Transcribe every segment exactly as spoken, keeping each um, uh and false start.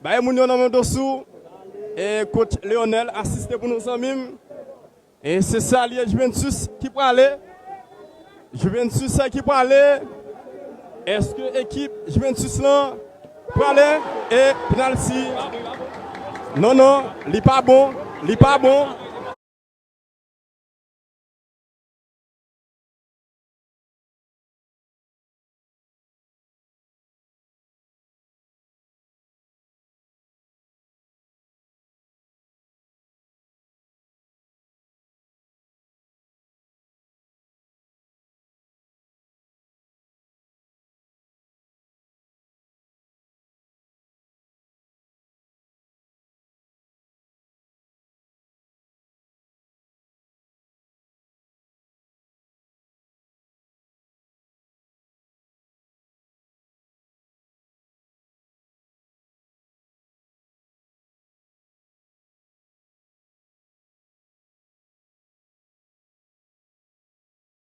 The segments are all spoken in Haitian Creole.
Bay moun yo nan men Dosou. E coach Leonel, asiste pou nou, zanmi m. E se sa l ye, Juventus ki prale. Juventus ki prale. Èske ekip Juventus lan prale? E penalti. Non, non, li pa bon. Li pa bon.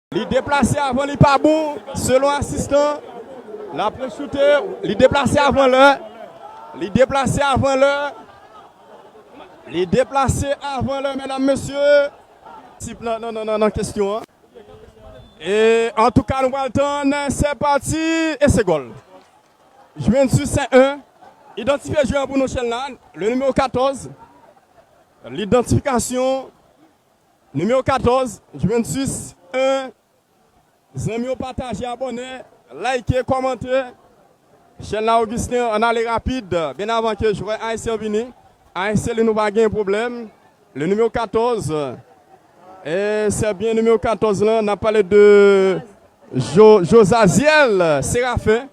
Li deplase avan, li pa bon, selon asistan. L ap rechoute, li deplase avan lè. Li deplase avan lè. Li deplase avan lè, medam, mesye. Tip nan, nan, nan, nan, nan kesyon an. E antouka, nou pral tann, se pati, e se gòl. Juventus se en. Idantifye jwè an pou nou, chèn la, le nimewo katòz. Lidantifikasyon, nimewo katòz, Juventus en. Zanmi yo, pataje, abòne, like, kòmante. Chèn la, Augustin, ann ale rapid, byen avan ke jwè ayisyen an vini. Ayisyen li, nou pa gen pwoblèm. Le nimewo katòz, e se byen nimewo katòz lan, n ap pale de Jo-, Jozaziel Séraphin.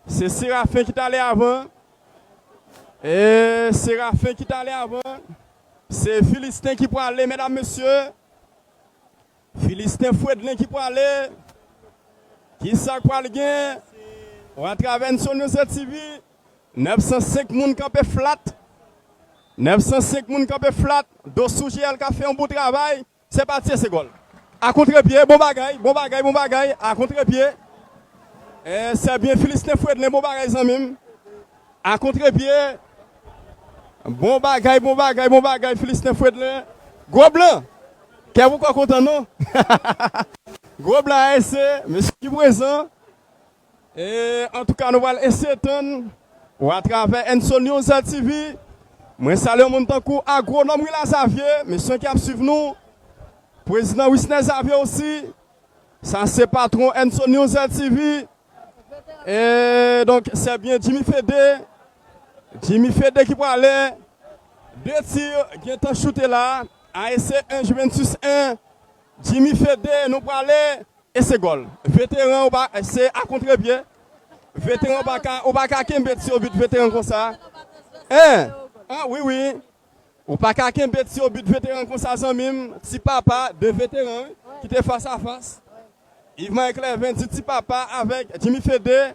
Se Séraphin ki t ale avan. E Séraphin ki t ale avan. Se Filisten ki prale, medam, mesye. Filisten Fredlen ki prale. Kisa k pral gen? Ou atravè N C O News T V. Nèf san senk moun kanpe flat. Nèf san senk moun kanpe flat. Dosou G L ka fè yon bon travay. Se pati, e se gòl. A kontrepye, bon bagay, bon bagay, bon bagay. A kontrepye. E, se byen Filisten Fredlen, bon bagay, zanmi m. A kontrepye. Bon bagay, bon bagay, bon bagay, Filisten Fredlen. Gwo blan. Kè pou kò kontan, non? Gwo blan A S C, mesye ki prezan. E, antouka, nou pral eseye tann ou atravè N C O News T V. Mwen salye yon moun tankou Agwonòm Willa Xavier, mesye ki ap swiv nou. Prezidan Wisner Xavier osi. Sa se patwon N C O News T V. E donk, se byen Jimmy Fede. Jimmy Fede ki prale. De ti gentan choute la. A S C en, Juventus en. Jimmy Fede, nou prale. E se gòl. Veteran, ou pa, se a kontrepye. Veteran, ou pa ka, ou pa ka kenbe ti obit veteran konsa. En. An, wi, wi. Ou pa ka kenbe ti obit veteran konsa, zanmi m. Ti papa de veteran, wi, ki te fas a fas. Yvan Clevens di ti papa avèk Jimmy Fede.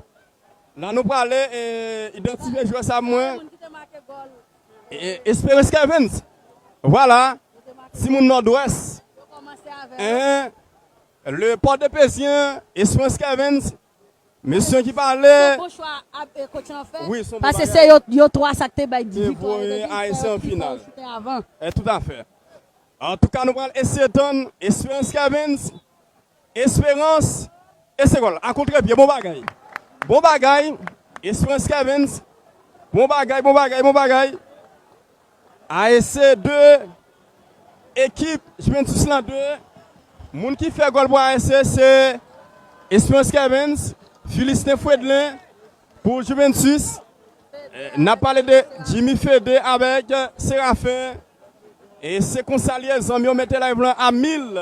La nou prale, e, idantifye jwè sa pou mwen. E, Esperance Clevens. Vwala. Timoun Nòdwès. En. Le Pòdepezyen, Esperance Clevens. Mesye ki pale. Se bon chwa, e, coach lan fè. Wi, se yon bon bagay. Paske se yo, yo twa sa k te bay viktwa yo, te gen fè yo ki fè yo choute avan. E, tout à fait. Antouka, nou pral eseye tann Esperance Clevens. Esperance. E se gòl. A kontrepye, bon bagay. Bon bagay. Esperance Clevens. Bon bagay, bon bagay, bon bagay. A S C de. Ekip Juventus lan de. Moun ki fè gòl pou A S C se Esperance Clevens, Philistin Fredlin pou Juventus. E, n ap pale de Jimmy Fede avèk Séraphin. E se konsa l ye, zanmi yo, mete live lan a mil.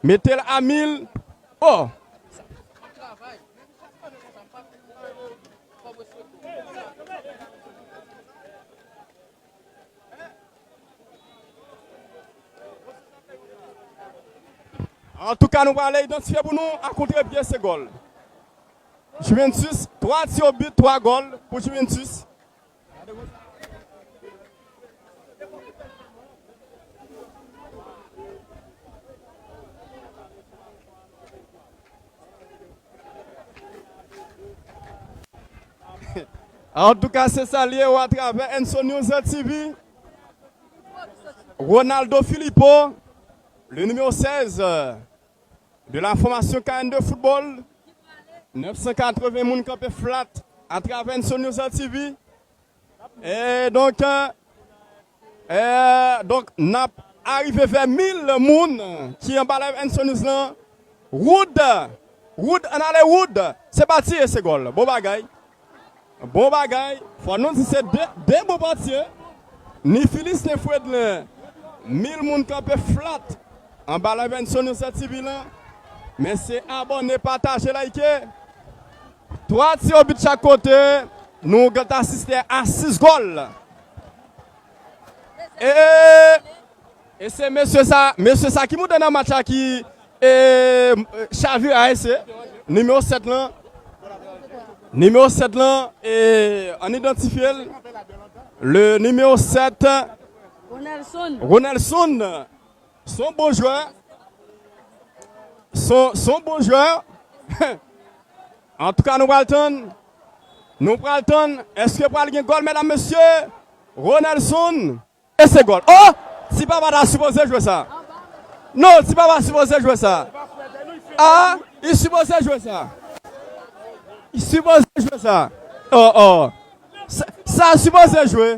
Mete l a mil. Oh! Antouka, nou prale idantifye pou nou a kontrepye, se gòl. Juventus, twa ti obit, twa gòl pou Juventus. Antouka, se sa l ye atravè Enso News T V. Ronaldo Filippo, le numéro seize de la formation K N de football. Nèf san katreven moun kanpe flat atravè Enso News T V. E donk, e, e, donk, n ap arive vè mil moun ki anba live Enso News lan. Wood, Wood, ann ale Wood. Se pa tire, se gòl. Bon bagay. Bon bagay. Fò nou di se de, de bon pati. Ni Filis, ni Fredlin. Mil moun kanpe flat anba live Enso News T V lan. Men se abòne, pataje, like. Twa tir au but chak kote. Nou gentan asiste a sis gòl. E, e se mesye sa, mesye sa ki moute nan match la ki, e, chavire A S C. Nimewo sèt lan. Nimewo sèt lan, e, ann idantifye l. Le numéro sept, Ronelson. Ronelson. Se yon bon jwè. Se yon, se yon bon jwè. Antouka, nou pral tann. Nou pral tann. Èske pral gen gòl, medam, mesye? Ronelson. E se gòl. Oh! Ti papa ta sipoze jwe sa. Non, ti papa sipoze jwe sa. Ah, li sipoze jwe sa. Li sipoze jwe sa. Oh, oh. Sa, sa sipoze jwe.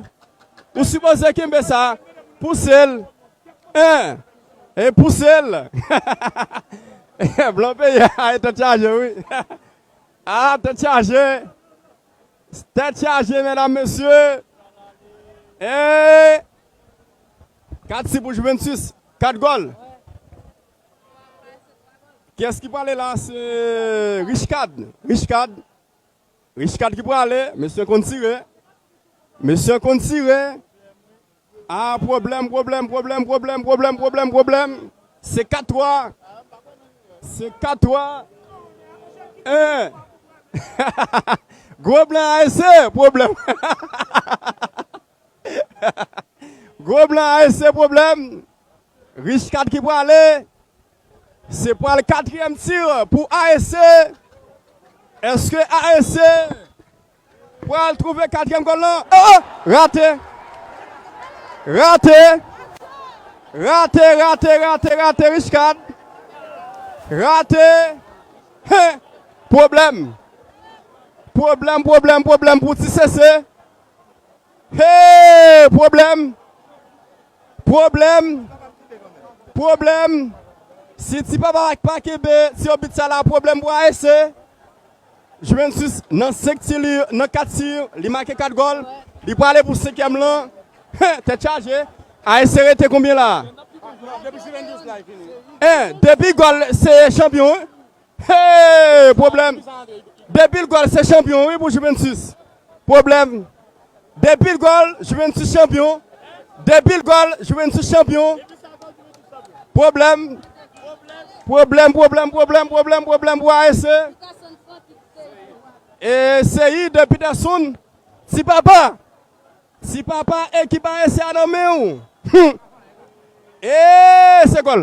Ou sipoze kenbe sa. Pouse l. Hein? E pouse l. Blan peyi a, e tèt chaje, wi. Ah, tèt chaje. Tèt chaje, medam, mesye. E kat tir pou Juventus. Kat gòl. Kiyès ki prale la? Se Richcard. Richcard. Richcard ki prale. Mesye konn tire. Mesye konn tire. Ah, pwoblèm, pwoblèm, pwoblèm, pwoblèm, pwoblèm, pwoblèm, pwoblèm. Se kat twa. Se kat twa. Hein. Gwo blan A S C, pwoblèm. Gwo blan A S C, pwoblèm. Richcard ki prale. Se pral katriyèm tir pou A S C. Èske A S C pral twouve katriyèm gòl lan? Oh, oh! Rate! Rate! Rate, rate, rate, rate, Richcard! Rate! Hen! Pwoblèm! Pwoblèm, pwoblèm, pwoblèm pou Ti Sese. Hey, pwoblèm! Pwoblèm! Pwoblèm! Si Ti Papa pa kenbe tir au but sa la, pwoblèm pou A S C. Juventus nan senk tir li, nan kat tir, li make kat gòl. Li prale pou senkyèm lan. Hen, tèt chaje. A S C rete konbyen la? Hein, depi gòl se chanpyon, wi. Hey, pwoblèm. Depi l gòl, se chanpyon, wi, pou Juventus. Pwoblèm. Depi l gòl, Juventus chanpyon. Depi l gòl, Juventus chanpyon. Pwoblèm. Pwoblèm, pwoblèm, pwoblèm, pwoblèm, pwoblèm pou A S C. E se Yves Peterson. Ti papa. Ti papa, ekip A S C a nan men w. Hum. E se gòl.